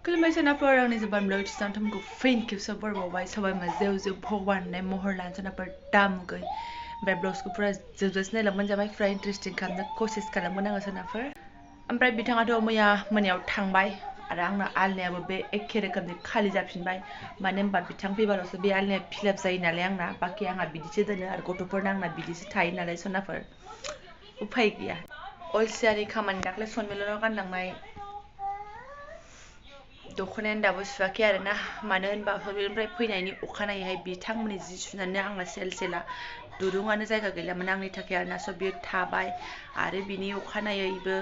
खुलुमबाय सोनाफोर आंनि Jobanivlog चैनलखौ फिन खेबसे बरबावबाय सबाय माजेव जो भगवान ने महर लान सोनाफोर दामुगै ओमफ्राय ब्लग्सखौ पुरा जोबजासिम नायलांबानो जाबाय पुरा इन्टारेस्टिं खालामनो कसिस खालामगोन आङो सोनाफोर ओमफ्राय बिथाङाथ' मैया मोनायाव थांबाय आरो आंना आलनायाबो बे एखे रोखोमनि खालि जाफिनबाय मानो होनबा बिथां फैबाल'सो बे आलनाया फिलाप जायो नालाय आंना बाखि आंहा बिदिसो दोनो आरो गथ'फोरना आंना बिदिसो थायो नालाय सोनाफोर उफाय गैया अलसियानि खामानि दाख्लै सनमेलनाव गानलांनाय दखनायानो दाबो सुवाखै आरो ना मानो होनबा हरनिफ्राय फैनायनि अखानायैहाय बिथांमोननि जि सुनानै आंना सेला दुरुङानो जायगा गैलामोन आंनि थाखाय आरो ना स' बियो थाबाय आरो बिनि अखानायैबो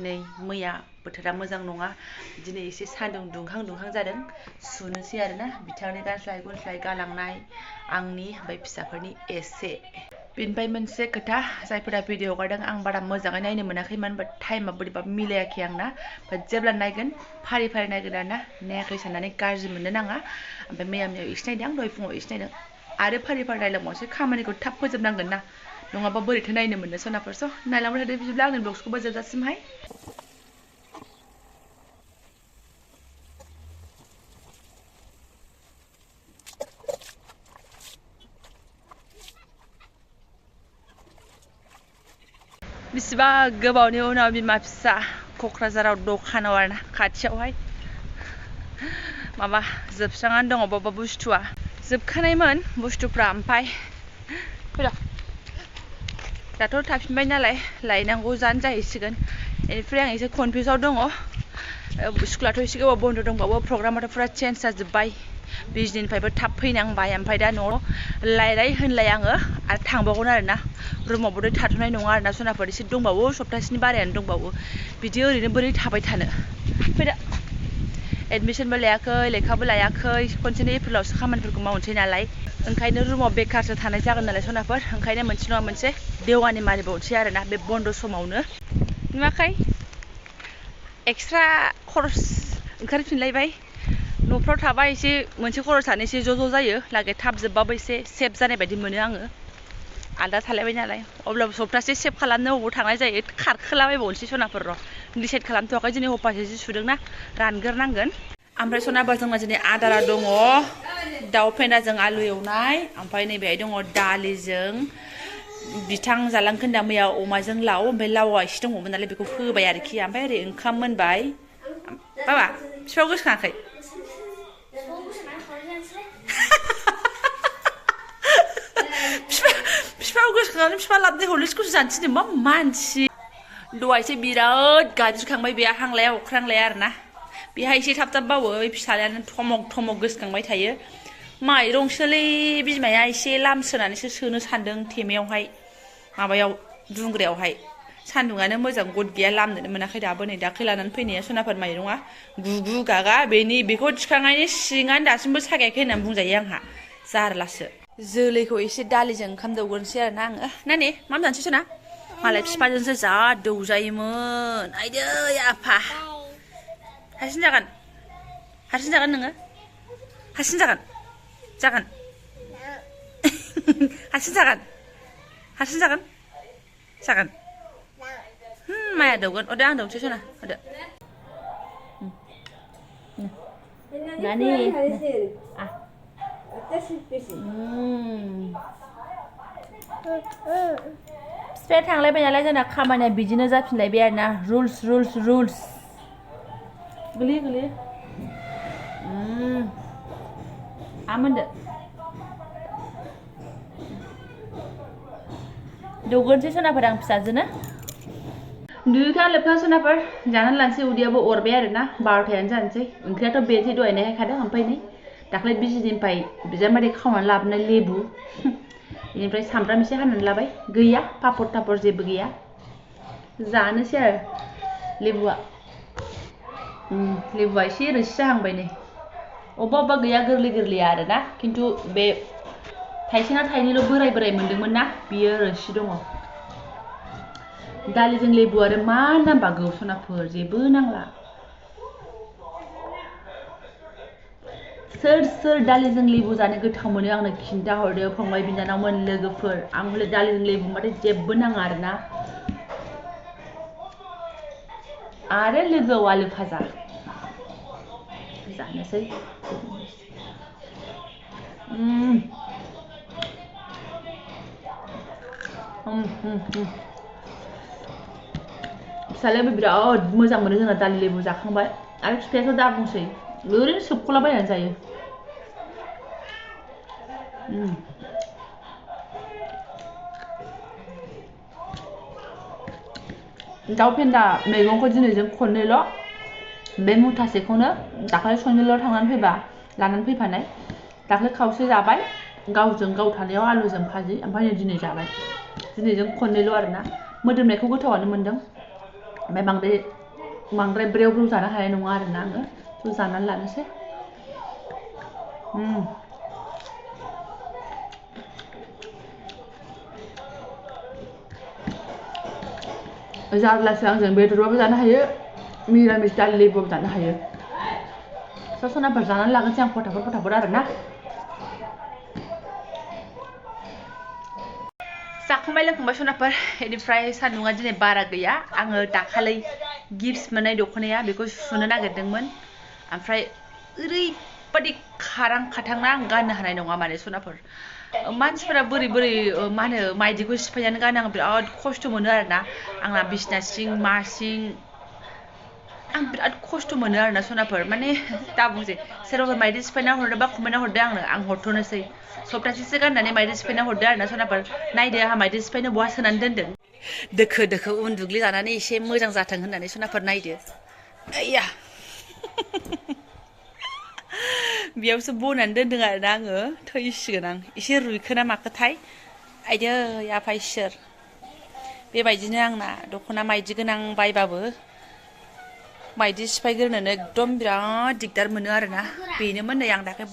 नै मैया बोथोरा मोजां नङा दिनै एसे सान्दुं दुंहां जादों सुनोसै आरो ना बिथांनि गानस्लाय गुनस्लाय गालांनाय आंनि ओमफ्राय फिसाफोरनि एसे बेनिफ्राय मोनसे खोथा जायफोरा भिडिअ हगारदों आं बारा मोजाङै नायनो मोनाखै मानो होनबा टाइमा बोरैबा मिलायाखै आंना जेब्ला नायगोन फारि नायगोन आरो ना नायाखै साननानै गाज्रि मोननो नाङा ओमफ्राय मैयायाव एसे नायदों दहाय फुङाव एसे नायदों आरो फारि नायलांबावसै खामानिखौ थाब फोजोबनांगोन ना नङाबा बोरैथो नायनो मोननो सोनाफोर स' नायलांबाय थादो बिदिब्ला आंनि ब्लग्सखौबो जोबजासिमहाय बिसिबा गोबावनि उनाव बिमा फिसा क'क्राझाराव दखानाव आरो ना खाथियावहाय माबा जोबस्रांनानै दङ बबेबा बुस्थुआ जोबखानायमोन बुस्थुफ्रा ओमफ्राय फैद' दाथ' थाफिनबाय नालाय लायनांगौ जानो जाहैसिगोन बेनिफ्राय आं एसे कनफिउसाव दङ स्कुलाथ' एसे गोबाव बन्द दंबावो प्रग्रामाथ' पुरा चेन्ज जाजोब्बाय बिजनिनिफ्रायबो थाब फैनांबाय ओमफ्राय दा न'आव लायलाय होनलाय आङो आरो थांबावगोन आरो ना रुमावबो थाथ'नाय नङा आरो ना सनाफोर एसे दंबावो सप्तासेनि बारायानो दंबावो बिदि ओरैनो बोरै थाबाय थानो फैदो एडमिसनबो लायाखै लेखाबो लायाखै खनसेनो एप्रिलावसो खामानिफोरखौ मावनोसै नालाय ओंखायनो रुमाव बेकारसो थानाय जागोन नालाय सनाफोर ओंखायनो मोनसे नङा मोनसे देवानि मारिबावनोसै आरो ना बे बन्द समावनो नुवाखै एक्सट्रा खरस ओंखारफिनलायबाय न'फ्राव थाबा एसे मोनसे खरसानो एसे ज' जायो लागै थाब जोबबाबो एसे सेभ जानाय बायदि मोनो आङो आलदा थालायबाय नालाय अब्लाबो सप्तासे सेभ खालामनो अबाव थांनाय जायो खारखोलाबायबावनोसै सनाफोर र' डिसाइड खालामथ'वाखै दिनै हपासे जि सुदोंना रानग्रोनांगोन ओमफ्राय सनाफोर जोंना दिनै आदारा दङ दाउ फेन्दाजों आलु एवनाय ओमफ्राय नैबेहाय दङ दालिजों बिथां जालांखोन्दा मैया अमाजों लाव ओमफ्राय लावआ एसे दंबावोमोन नालाय बेखौ होबाय आरोखि ओमफ्राय ओरै ओंखाम मोनबाय बाबा बिफाव गोसोखाङाखै बिफाव गोसोखांनानै बिफा लाबोनाय हरलिक्सखौसो जानो थिनदों मा मानसि दहायसो बिराद गाबज्रिखांबाय बे हांलाया अख्रांलाया आरो ना बेहा एसे थाब बावो फिसालायानो थमक गोसोखांबाय थायो माइरंसोलै बिमाया एसे लामस्रोनानैसो सोनो सान्दों थेमायावहाय माबायाव दुंग्रायावहाय सान्दुङानो मोजां गद गैया लामनोनो मोनाखै दाबो नै दाख्लै लानानै फैनाया सनाफोर माइरङा गुगु गागा बेखौ थिखांनायनि सिङानो दासिमबो सागायाखै होननानै बुंजायो आंहा जारलासो जोलैखौ एसे दालिजों ओंखाम दौगोनसै आरो ना आङो नानि मा जानोसै सना मालाय बिफाजोंसो जा दौजायोमोन आइदै आफा हारसिं जागोन नोङो हारसिं जागोन जागोन माया दौगोन अदे आं दौनोसै सना होदो नानि बिफाया थांलायबाय नालाय जोंना खामानिया बिदिनो जाफिनलायबाय आरो ना रुल्स गोलैयो आमोनदो दौगोनसै सनाफोर आं फिसाजोनो दुगैखां लोबखां सनाफोर जानानै लानोसै उदैयाबो अरबाय आरो ना 12थायानो जानोसै ओंख्रियाथ' बेनोसै दहायनो हायखादों ओमफ्राय नै दाख्लै बिजिनिफ्राय बिजामादै खावनानै लाबोनाय लेबु बेनिफ्राय सामब्राम एसे हानानै लाबाय गैया पापर थापर जेबो गैया जानोसै आरो लेबुआ एसे रोसि जाहांबाय नै अबेबा गैया गोरलैया आरो ना खिन्थु बे थाइसेना थाइनैल' बोराय मोन्दोंमोन ना बियो रोसि दङ दालिजों लेबु आरो मा नांबावगौ सनाफोर जेबो नांला सोर दालिजों लेबु जानो गोथाव मोनो आंनो खिन्थाहरदो फंबाय बिनानावमोन लोगोफोर आं हले दालिजों लेबु होनबाथाय जेबो नाङा आरो ना आरो लोगोआव आलु भाजा जानोसै फिसालायाबो बिराद मोजां मोनो जोंना दालि लेबु जाखांबाय आरो फिथाइयाथ' दा बुंसै ओरैनो सोबख'लाबायनानै जायो दाउ फेन्दा मैगंखौ दिनै जों खननैल' बे मुथासेखौनो दाखालि सनजोल' थांनानै फैबा लानानै फैफानाय दाखालि खावसे जाबाय गावजों गाव थानायाव आलुजों भाजि ओमफ्राय दिनै जाबाय दिनै जों खननैल' आरोना मोदोमनायखौ गोथावानो मोनदों ओमफ्राय बांद्राय ब्रेव ब्रेव जानो हानाय नङा आरोना आङो थ' जानानै लानोसै जारलासो आंजों बेदरबाबो जानो हायो मिरामिस दालि लेबुबाबो जानो हायो सनाफोर जानानै लागोनसै आं फटाफट आरोना जाखांबाय लोंखांबाय सनाफोर बेनिफ्राय सान्दुङा दिनै बारा गैया आङो दाखालि गिफ्ट मोननाय दख'नाया बेखौ सुनो नागिरदोंमोन ओमफ्राय ओरैबादि खारां खाथांना आं गाननो हानाय नङा माने सनाफोर मानसिफोरा बोरै बोरै मा होनो माइदिखौ सिफायनानै गानो आं बिराद खस्थ' मोनो आरोना आंना बिसना सिं मा सिं आं बिराद खस्थ' मोनो आरोना सनाफोर माने दा बुंसै सोरबाफोर माइदि सिफायना हरदों बा कमेन्टआव हरदो आं हरथ'नोसै सप्तासेसो गाननानै माइदि सिफायना हरदो आरोना सनाफोर नायदो आंहा माइदि सिफायनो बहा सोनानै दोनदों दोखो दोखो उन्दुग्लि जानानै एसे मोजां जाथों होननानै सनाफोर नायदो आइया बेयावसो बनानै दोनदों आरोना आङो थैसिगोन आं एसे रुइखोना माखोथाय आइदै आफा इसोर बेबायदिनो आंना दख'ना माइदि गोनां बायबाबो माइदि सिफायग्रोनोनो एकदम बिराद दिगदार मोनो आरोना बेनोमोन नै आं दाख्लै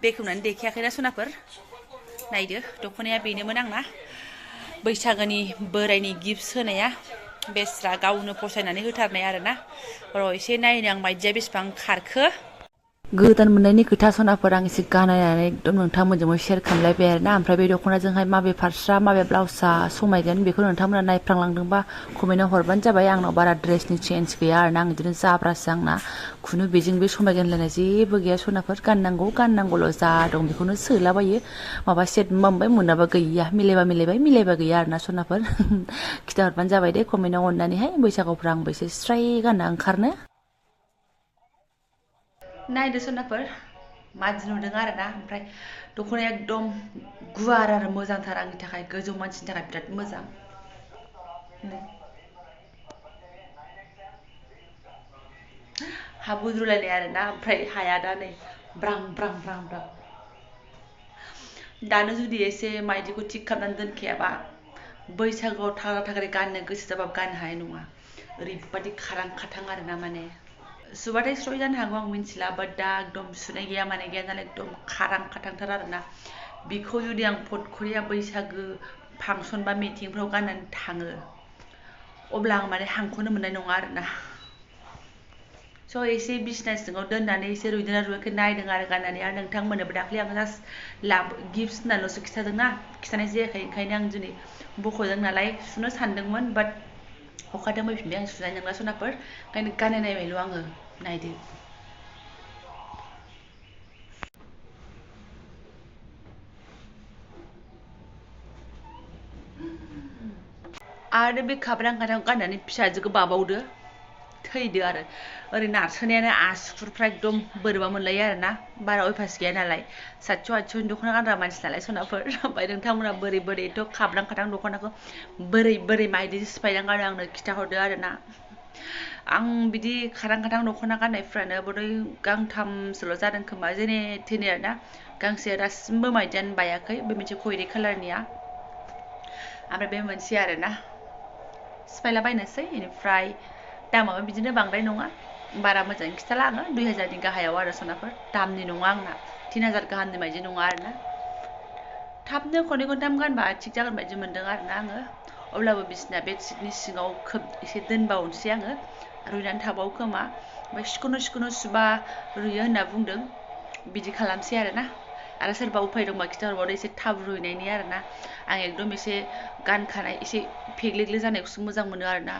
बेखेवनानै देखायाखैना सनाफोर नायदो दख'नाया बेनोमोन आंना बैसागोनि बोरायनि गिफ्ट होनाया बेस्रा गावनो फसायनानै होथारनाय आरोना र' एसे नायनो आं माइदिया बेसेबां खारखो गोदान मोननायनि खोथा सनाफोर आं एसे गानायनानै एकदम नोंथांमोनजोंबो शेयार खालामलायबाय आरोना ओमफ्राय बे दख'नाजोंहाय माबे फास्रा माबे ब्लाउसआ समायगोन बेखौ नोंथांमोना नायफ्रांलांदोंबा कमेन्टआव हरबानो जाबाय आंनाव बारा ड्रेसनि चेन्ज गैया आरोना आं बिदिनो जाब्रासो आंना खुनु बेजों बे समायगोन होनलायनाय जेबो गैया सनाफोर गाननांगौल' जा दं बेखौनो सोलाबायो माबा सेट मोनबाय मोनाबा गैया मिलायबा मिलायबाय मिलायबा गैया आरोना सनाफोर खिथाहरबानो जाबाय दे कमेन्टआव अननानैहाय बैसागुफ्राव आंबो एसे स्राय गानना ओंखारनो नायदो सनाफोर मादि नुदों आरोना ओमफ्राय दख'नाया एकदम गुवार आरो मोजांथार आंनि थाखाय गोजौ मानसिनि थाखाय बिराद मोजां हाबुद्रुलायनाय आरोना ओमफ्राय हाया दा नै ब्रां ब्रां ब्रां ब्रां दानो जुदि एसे माइदिखौ थिग खालामनानै दोनखायाबा बैसागुआव थाग्रा थाग्रा गाननो गोसो जाबाबो गाननो हानाय नङा ओरैबादि खारां खाथां आरोना माने सुबाथाय स्रय जानो हागौ आं मिन्थिला बाट दा एकदम सुनाय गैया माने गैया नालाय एकदम खारां खाथांथार आरोना बेखौ जुदि आं फटखरिया बैसागो फांसन बा मिटिंफ्राव गाननानै थाङो अब्ला आं माने हांखौनो मोननाय नङा आरोना स' एसे बिसना सिङाव दोननानै एसे रुइदोंना रुइयाखै नायदों आरो गाननानै आरो नोंथांमोननोबो दाख्लै आं जास्ट गिफ्ट होननानैल'सो खिथादोंना खिथानाय जायाखै ओंखायनो आं दिनै बख'दों नालाय सुनो सानदोंमोन बाट अखादों फैफिनबाय आं सुनाय नंला सनाफोर ओंखायनो गाननाय नायबायल' आङो नायदो आरो बे खाब्रां खाथां गाननानै फिसाजोखौ बाबावदो थैदो आरो ओरै नारसोनायानो आसुगुरफ्रा एकदम बोरैबा मोनलायो आरोना बारा अयभास गैया नालाय 700-800नि दख'ना गानग्रा मानसि नालाय सनाफोर ओमफ्राय नोंथांमोना बोरै बोरै एथ' खाब्रां खाथां दख'नाखौ बोरै बोरै माइदि सिफायना गानो आंनो खिथाहरदो आरोना आं बिदि खारां खाथां दख'ना गाननायफ्रानो बोरै गांथामसोल' जादों खोमा जेने थेने आरोना गांसेया दासिमबो माइदियानो बायाखै बे मोनसे खयरि कालारनिया ओमफ्राय बे मोनसे आरोना सिफायलाबायनोसै बेनिफ्राय दामाबो बिदिनो बांद्राय नङा बारा मोजाङै खिथाला आङो 2000नि गाहायाव आरो सनाफोर दामनि नङा आंना 3000 गाहामनि बायदि नङा आरोना थाबनो खननै खनथाम गानबा थिग जागोन बायदि मोनदों आरोना आङो अब्लाबो बिसिना बेडशिटनि सिङाव खोब एसे दोनबावनोसै आङो रुइनानै थाबावो खोमा ओमफ्राय सिखुनु सुबा रुइयो होनना बुंदों बिदि खालामसै आरोना आरो सोरबा उफाय दंबा खिथाहरबावदो एसे थाब रुइनायनि आरोना आं एकदम एसे गानखानाय एसे फेग्लेग्ले जानायखौसो मोजां मोनो आरोना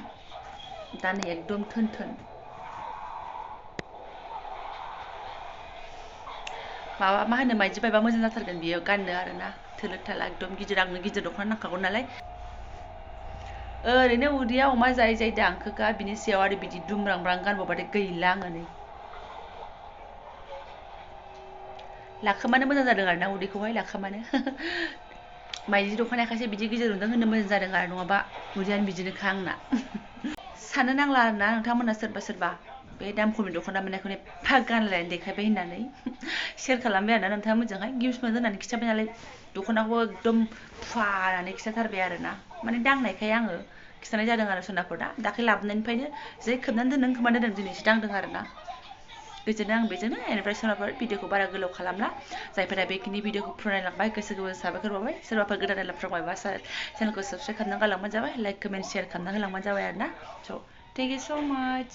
दा नै एकदम थोन थोन माबा मा होनो माइदि बायबा मोजां जाथारगोन बियो गाननो आरोना थोलोक थाला एकदम गिदिर आंनो गिदिर दख'ना नांखागौ नालाय ओरैनो उदैया अमा जायै जायै दांखोखा बिनि सायाव आरो बिदि दुमब्रांब्रां गानबावबाथाय गैला आङो नै लाखोमानो मोजां जादों आरोना उदैखौहाय लाखोमानो माइदि दख'नायाखासो बिदि गिदिर नुदों होननो मोजां जादों आरो नङाबा उदैयानो बिदिनोखा आंना साननो नांला आरोना नोंथांमोना सोरबा सोरबा बे दाम खमनि दख'ना मोननायखौनो एफा गानलायनानै देखायबाय होननानै शेयार खालामबाय आरोना नोंथांमोनजोंहाय गिफ्ट मोनदों होननानै खिन्थाबाय नालाय दख'नाखौ एकदम फुवानानै खिन्थाथारबाय आरोना माने दांनायखाय आङो खिन्थानाय जादों आरो सनाफोर दा दाख्लै लाबोनायनिफ्रायनो जै खोबनानै दोनदों खोबनानै दोनदों दिनैसो दांदों आरोना गोजोनो आं बेजोंनो बेनिफ्राय सनाफोर भिडिअखौ बारा गोलाव खालामला जायफोरा बेखिनि भिडिअखौ फरायलांबाय गोसो गोरबो साबायखर बावबाय सोरबाफोर गोदान नायलांफ्रांबायबा चेनेलखौ साबस्क्राइब खालामना गालांबानो जाबाय लाइक कमेन्ट शेयार खालामना होलांबानो जाबाय आरोना स' थेंक इउ स' माच